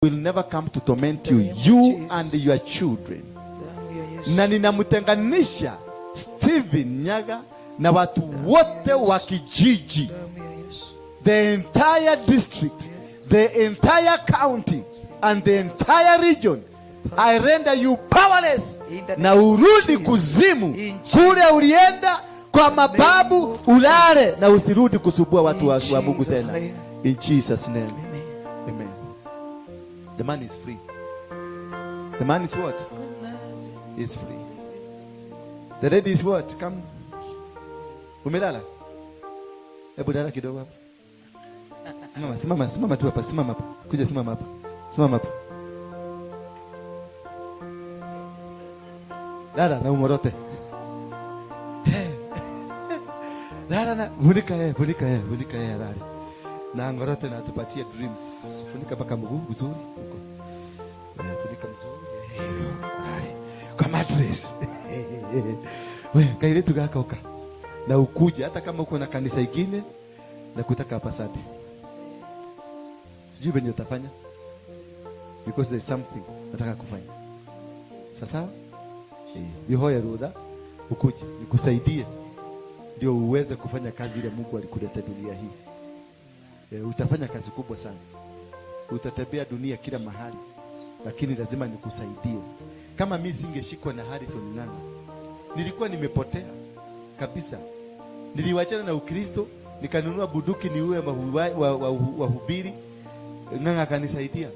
Will never come to torment The you, name of you Jesus. And your children. Damu ya Yesu. Na ninamtenganisha Stephen Nyaga na watu wote wa kijiji, Damu ya Yesu. The entire district, the entire county and the entire region. I render you powerless In the na name of urudi Jesus. Kuzimu In kule ulienda kwa mababu, ulale na usirudi kusumbua watu In wa Mungu Jesus' tena. Name. In Jesus' name. Amen. Amen. The man is free. The man is what? Is free. The lady is what? Come. Umelala? Hebu lala kidogo hapa. Simama, simama, simama tu hapa, simama hapa. Kuja simama hapa. Simama hapa. Lala na umorote. Lala na funika yeye, funika yeye, funika yeye lale. Na ngorote na tupatie dreams. Funika mpaka mguu vizuri huko. Eh, funika mzuri. Eh, lale. Kwa mattress. We, kairetu gaka uka. Na ukuje hata kama uko na kanisa ingine na kutaka hapa Sunday. Sijui venye utafanya. Because there's something nataka kufanya. Sasa eh, nihoye rutha ukuje nikusaidie ndio uweze kufanya kazi ile Mungu alikuleta dunia hii. E, utafanya kazi kubwa sana, utatembea dunia kila mahali, lakini lazima nikusaidie. Kama mi singeshikwa na Harrison Ng'ang'a, nilikuwa nimepotea kabisa. Niliwachana na Ukristo, nikanunua bunduki niue wahubiri. Ng'ang'a akanisaidia.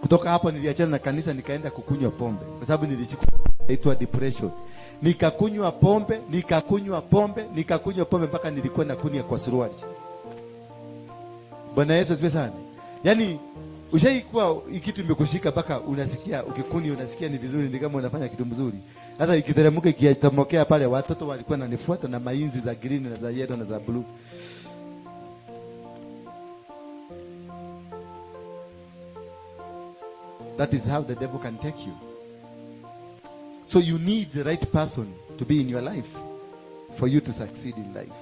Kutoka hapo niliachana na kanisa nikaenda kukunywa pombe kwa sababu nilishikwa inaitwa depression. Nikakunywa pombe, nikakunywa pombe, nikakunywa pombe mpaka nilikuwa nakunia kwa suruali. Bwana Yesu asifiwe sana. Yaani ushaikuwa kitu imekushika mpaka unasikia ukikuni unasikia ni vizuri, ni kama unafanya kitu mzuri. Sasa ikiteremka ikitomokea pale, watoto walikuwa wananifuata na mainzi za green na za yellow na za blue. That is how the devil can take you. So you need the right person to be in your life for you to succeed in life.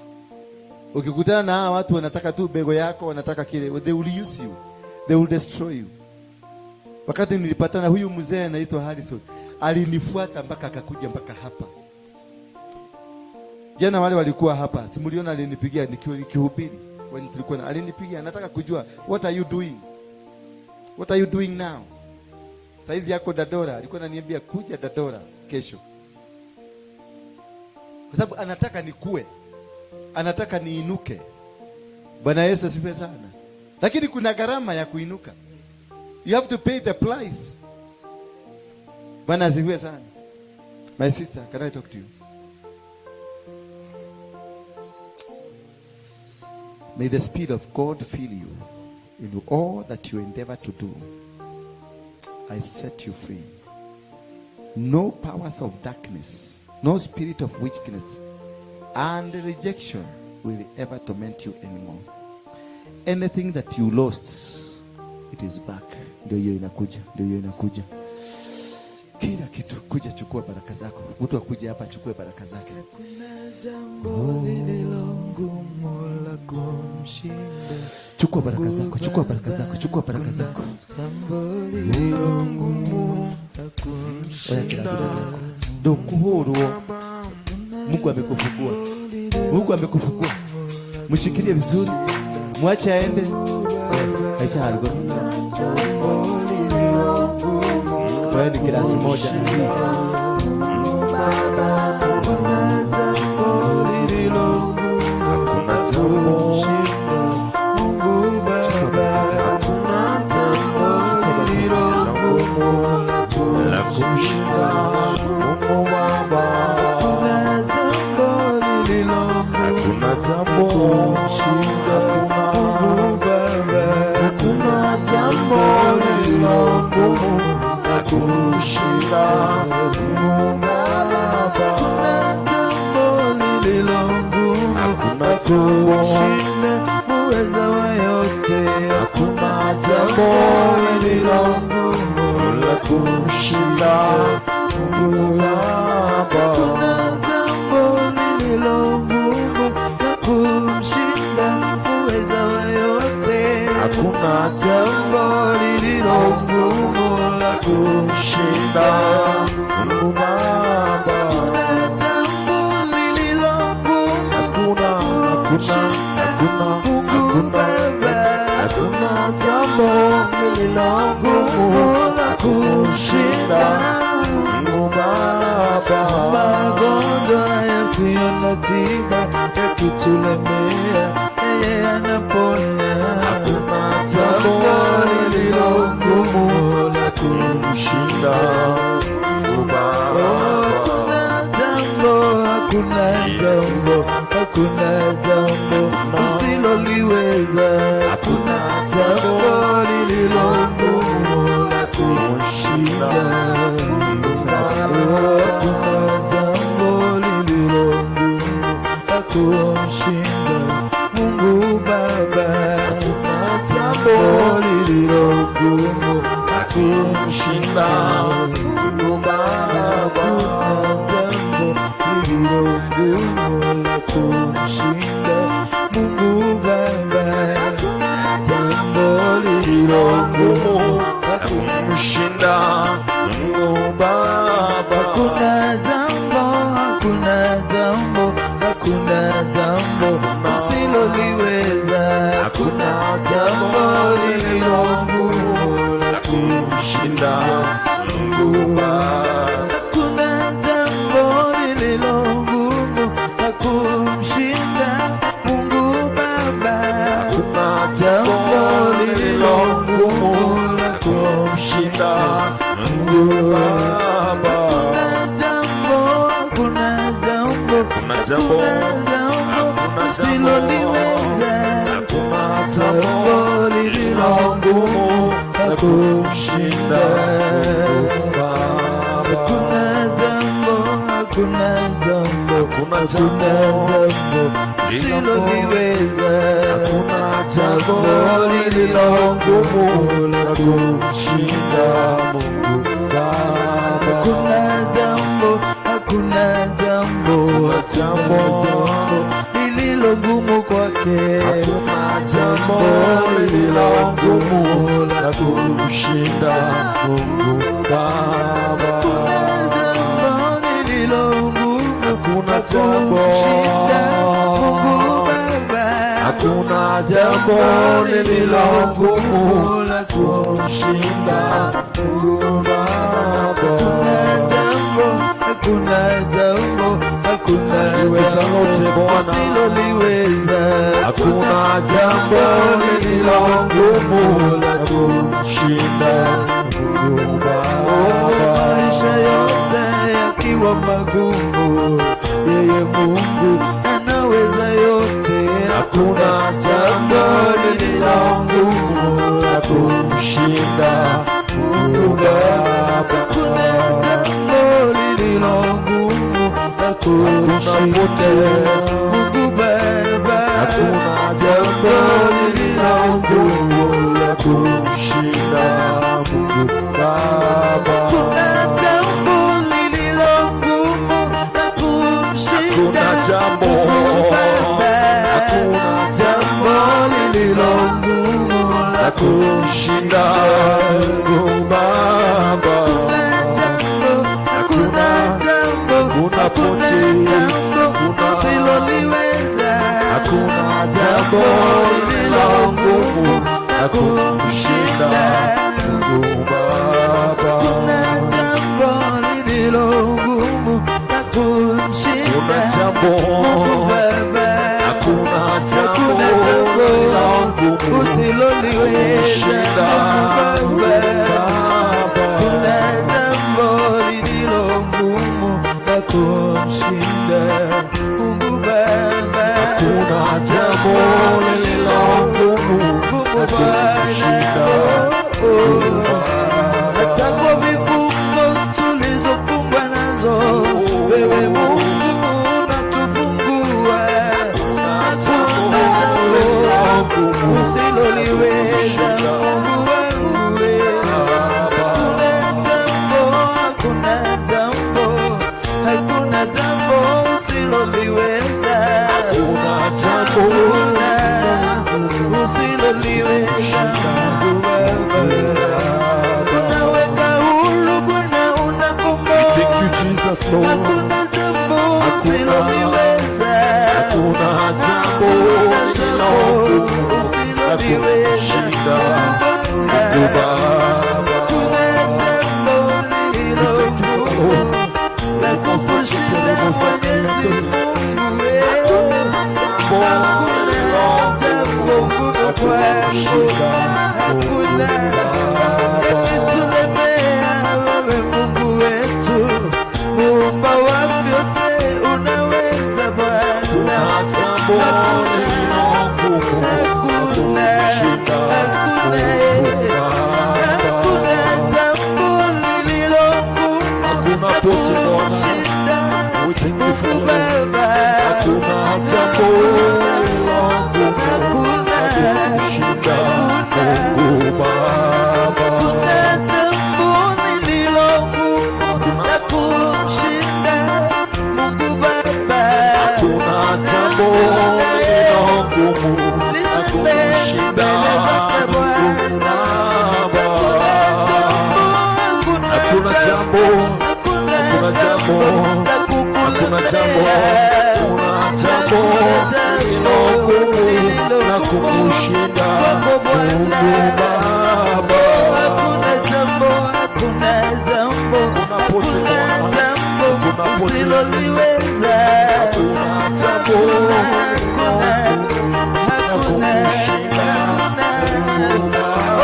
Ukikutana na hawa watu wanataka tu bego yako, wanataka kile, they will use you. They will destroy you. Wakati nilipatana huyu mzee anaitwa Harrison, alinifuata mpaka akakuja mpaka hapa. Jana wale walikuwa hapa, si mliona alinipigia nikiwa nikihubiri. When tulikuwa alinipigia anataka kujua, "What are you doing? What are you doing now?" Saizi yako Dandora, alikuwa ananiambia kuja Dandora kesho. Kwa sababu anataka nikue. Anataka niinuke. Bwana Yesu asifiwe sana. Lakini kuna gharama ya kuinuka. You have to pay the price. Bwana asifiwe sana. My sister, can I talk to you? May the Spirit of God fill you in all that you endeavor to do. I set you free. No powers of darkness, no spirit of witchcraft and rejection will ever torment you anymore. Anything that you lost, it is back. Ndio hiyo inakuja, ndio hiyo inakuja. Kila kitu, kuja chukua baraka zako. Mtu akuje hapa achukue baraka zake. Hakuna jambo lililo ngumu la kumshinda. Chukua baraka zako, chukua baraka zako, chukua baraka zako. Jambo lililo ngumu la Oya kumshinda. kila kitu. Ndukuhurwo. Mungu amekufungua. Mungu amekufungua. Mshikilie vizuri. Mwache aende. Aisha alikuwa. Kwa hiyo ni klasi moja. Hakuna jambo lililo ngumu la kumshinda. Mungu Baba. Hakuna jambo lililo ngumu la kumshinda. Mungu Baba, Hakuna jambo lililo ngumu hakuna jambo kumshinda. Mungu Baba. Hakuna jambo lililo ngumu la kumshinda Mungu Baba. Hakuna jambo lililo ngumu Hakuna la kumshinda. Muweza wa yote. Hakuna jambo lililo ngumu la kumshinda Mungu Baba. Hakuna jambo lililo ngumu la kumshinda. Muweza wa yote. Hakuna Jambo kumshinda Mungu Baba. Hakuna jambo lililo gumu Hakuna, hakuna, hakuna, Mungu hakuna, Baba. hakuna jambo lililo gumu la kumshinda kumshinda. Mungu Baba. Magonjwa yasiyo na tiba yakitulemea, yeye anaponya. Hakuna jambo lililo gumu la kumshinda Mungu Baba. Hakuna jambo, hakuna jambo, hakuna jambo usiloliweza. Hakuna jambo lililo gumu la kumshinda. Hakuna jambo lililo gumu la kumshinda Mungu Baba. Hakuna jambo lililo gumu la kumshinda Mungu Baba. Hakuna jambo lililo gumu la kumshinda Mungu Baba. Jambo lililo gumu la kumshinda Mungu Baba. Hakuna jambo, hakuna jambo, hakuna jambo usiloliweza. Hakuna jambo lililo gumu la kumshinda Mungu Baba. Hakuna jambo lililo gumu la kumshinda Mungu Baba. Hakuna Jambo lililo gumu la kumshinda Mungu Baba. Hakuna jambo, hakuna jambo, Hakuna jambo, hakuna jambo hakuna usiloliweza. Hakuna Jambo lililo gumu la kumshinda. Mungu Baba. Hakuna jambo, hakuna jambo, Hakuna hakuna jambo jambo usiloliweza. Hakuna jambo lililo gumu la kumshinda Mungu Baba. Hakuna jambo, hakuna jambo, jambo hakuna jambo lililo gumu kwake. Hakuna jambo lililo gumu la kumshinda Mungu Baba. Hakuna jambo lililo gumu Hakuna la jambo. kumshinda Mungu Baba. Hakuna jambo lililo gumu la kumshinda Mungu Baba. Hakuna jambo, hakuna jambo, hakuna Liweza jambo lote Bwana. usiloliweza. Hakuna jambo lililo gumu la kumshinda Mungu Oh, Baba. maisha yote yakiwa magumu, yeye Mungu anaweza yote. Hakuna jambo lililo gumu la kumshinda Mungu Baba. Hakuna jambo lililo gumu la kumshinda Mungu Baba. Hakuna jambo lililo gumu la kumshinda Mungu Baba. Hakuna jambo lililo gumu la kumshinda Hakuna jambo. Mungu Baba. Hakuna jambo lililo gumu la la kumshinda Mungu Baba. Hakuna jambo, hakuna jambo, Hakuna hakuna pote. jambo Hakuna. usiloliweza. Hakuna jambo lililo gumu la kumshinda Mungu Baba. Hakuna jambo lililo gumu la kumshinda Hakuna jambo. Mungu Baba. Hakuna Hakuna jambo jambo lililo gumu usiloliweza kumshinda Mungu Baba. Baba. Hakuna jambo lililo gumu la kumshinda Mungu Baba. Hakuna jambo lililo gumu Gumu la kumshinda Bwana. Hata kwa vifungo tulizofungwa nazo, wewe Mungu unatufungua. Hakuna jambo usiloliweza Mungu wangu wewe. Hakuna jambo, hakuna jambo, hakuna jambo usiloliweza. Hakuna jambo Hakuna usiloliweza Mungu Baba. Lord. Hakuna jambo usiloliweza. Hakuna jambo Hakuna jambo lililogumu la usiloliweza. kukushinda Mungu Mungu Baba. Baba. Hakuna jambo lililo gumu la kukushinda Mwenyezi Mungu wewe. Hakuna jambo gumu kwako. Hakuna yakitulemea wewe Mungu wetu, muumba wa vyote, unaweza Bwana. Hakuna jambo lililogumu la Hakuna, kukushinda hakuna, Mungu Baba. hakuna jambo lililo gumu Hakuna la pote Bwana. kukushinda We thank you for Mungu your Baba. Hakuna jambo lililogumu Hakuna, la kukushinda hakuna. Mungu Baba. Hakuna jambo lililo gumu la kumshinda Mungu Baba. Hakuna jambo lililogumu la Liseme kukushinda mbele zake Mungu Bwana. Baba. Hakuna Hakuna jambo, jambo, hakuna hakuna jambo jambo, la hakuna jambo, kukulemea. hakuna jambo Hakuna jambo lililogumu la lililo gumu kukushinda kwako Mungu Bwana. Baba. Hakuna jambo, hakuna jambo, Hakuna pote hakuna Bwana. jambo Hakuna pote. usiloliweza. Hakuna jambo Hakuna, hakuna, hakuna, kukushinda hakuna. Mungu Oh,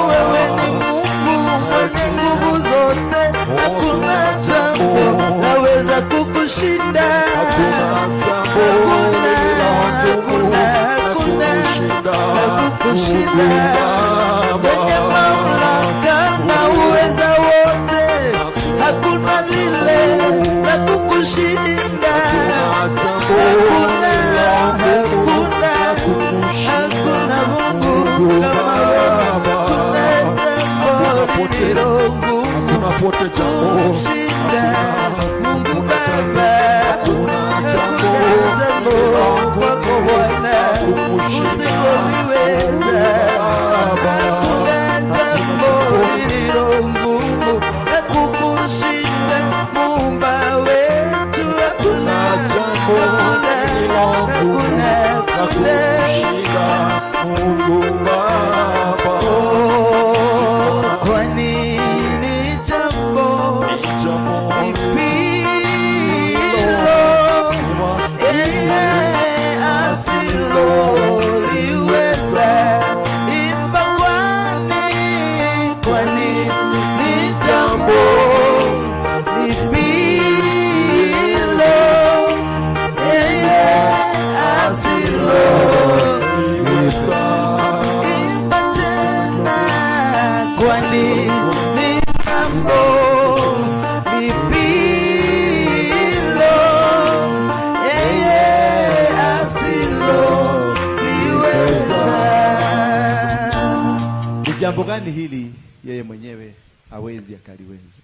wewe Baba. ni Mungu mwenye nguvu zote, hakuna jambo laweza kukushinda. Hakuna jambo Hakuna, lililogumu hakuna, la hakuna kukushinda la kukushinda. Mungu Mwenye Baba. mamlaka na uweza wote, hakuna lile la kukushinda. Hakuna jambo Hakuna, lililogumu hakuna, la kukushinda hakuna Mungu Mungu kama wewe. Baba. Hakuna jambo Hakuna pote, lililo gumu hakuna pote jambo, kumshinda Mungu Baba. hakuna jambo Hakuna jambo kwako Bwana kukushinda usiloliweza. Baba. Hakuna jambo lililo ngumu la kukushinda Muumba wetu. Hakuna, jambo hakuna, lililogumu hakuna, la hakuna. kukushinda Mungu Baba. Oh, kwa nini jambo Jambo lipi hilo yeye asiloliweza? Imba kwani, kwani ni jambo lipi hilo yeye asilo liweza. Imba tena, kwani ni jambo lipi hilo yeye asiloliweza? Ni jambo gani hili yeye mwenyewe hawezi akaliweza?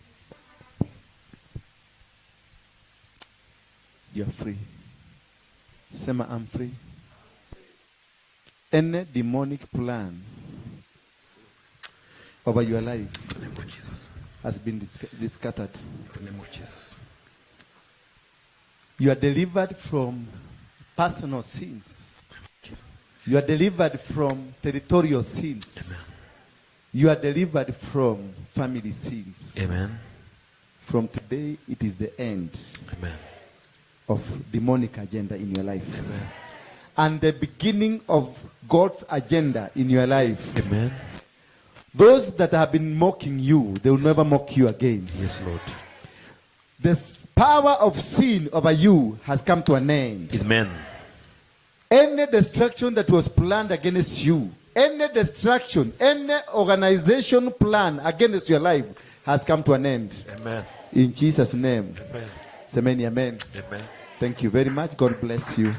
You are free. Sema I'm free. Any demonic plan over your life In the name of Jesus. has been discarded. In the name of Jesus. You are delivered from personal sins. You are delivered from territorial sins. You are delivered from family sins. Amen. From today, it is the end Amen. of demonic agenda in your life. Amen. And the beginning of God's agenda in your life. Amen. Those that have been mocking you, they will never mock you again. Yes, Lord. The power of sin over you has come to an end. Amen. Any destruction that was planned against you, any destruction, any organization plan against your life has come to an end. Amen. In Jesus' name. Amen. Semeni amen. Amen. Thank you very much. God bless you.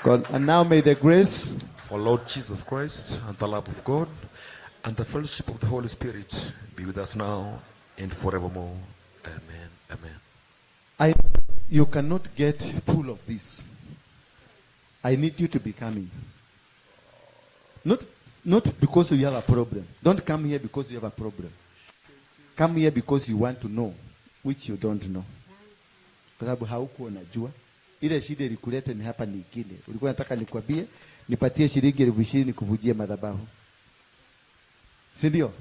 God, and now may the grace For Lord Jesus Christ and the love of God and the fellowship of the Holy Spirit be with us now and forevermore. Amen. Amen. You cannot get full of this. I need you to be coming. Not because you have a problem. Don't come here because you have a problem. Come here because you want to know, which you don't know. Kwa sababu haukuwa unajua. Ile shida ilikuleta ni hapa nyingine. Ulikuwa unataka nikwambie nipatie shilingi 20,000 nikuvujie madhabahu. Si ndio?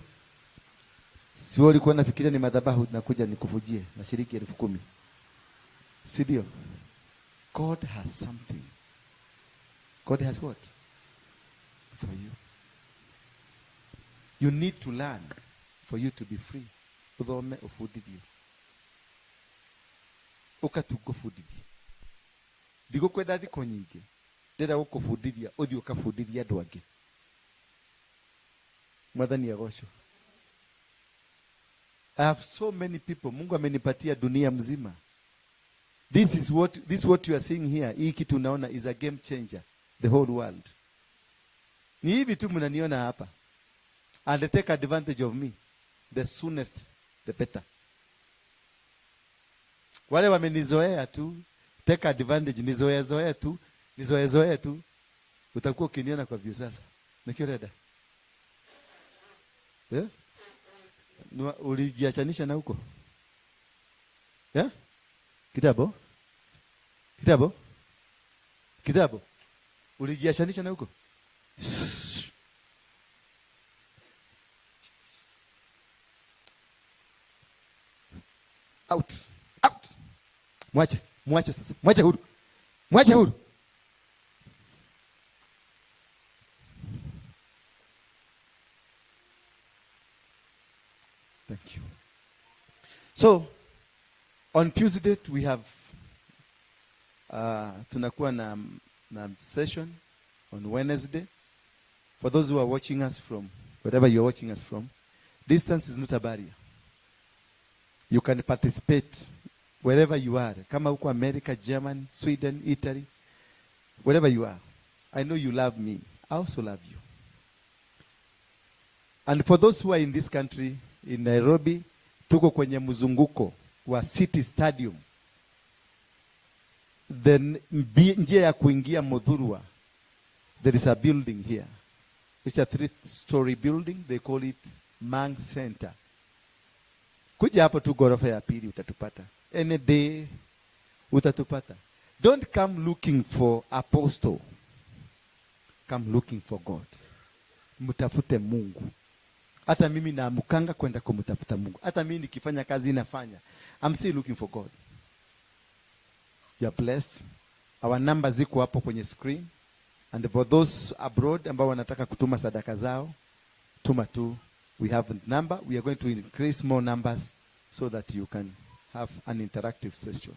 Si wewe ulikuwa unafikiria ni madhabahu nakuja nikuvujie na shilingi 10,000. Si ndio? God has something. God has what? For you. You need to learn for you to be free. Uthome ubundithio. Ũkatunga ũbundithie. Ndigũkwenda thikũ nyingĩ. Ndĩrenda gũkũbundithia ũthiĩ ũkabundithie andũ angĩ. Mwathani agocwo. I have so many people. Mungu amenipatia dunia mzima. This is what you are seeing here. Hii kitu unaona is a game changer. The whole world. Ni hivi tu mnaniona hapa. And they take advantage of me. The soonest, the better. Wale wamenizoea tu, take advantage, nizoea zoea tu, nizoea zoea tu. Utakuwa ukiniona kwa view sasa. Nikio dada. Yeah? Ulijiachanisha na huko? Yeah? Kitabu? Kitabu? Kitabu? Ulijiachanisha na huko? Shh. Out. Out. Mwache, mwache sasa. Mwache huru. Mwache huru. Thank you. So, on Tuesday we have tunakuwa na session on Wednesday. For those who are watching us from wherever you are watching us from, distance is not a barrier. You can participate wherever you are. Kama uko America, Germany, Sweden, Italy, wherever you are. I know you love me. I also love you. And for those who are in this country, in Nairobi, tuko kwenye mzunguko wa City Stadium. Then njia ya kuingia Muthurwa, there is a building here. It's a 3-story building. They call it Mang Center. Kuja hapo tu ghorofa ya pili utatupata. Any day utatupata. Don't come looking for apostle. Come looking for God. Mtafute Mungu. Hata mimi naamkanga kwenda kumtafuta Mungu. Hata mimi nikifanya kazi nafanya. I'm still looking for God. You are blessed. Our numbers ziko hapo kwenye screen. And for those abroad ambao wanataka kutuma sadaka zao, tuma tu. We have a number. We are going to increase more numbers so that you can have an interactive session.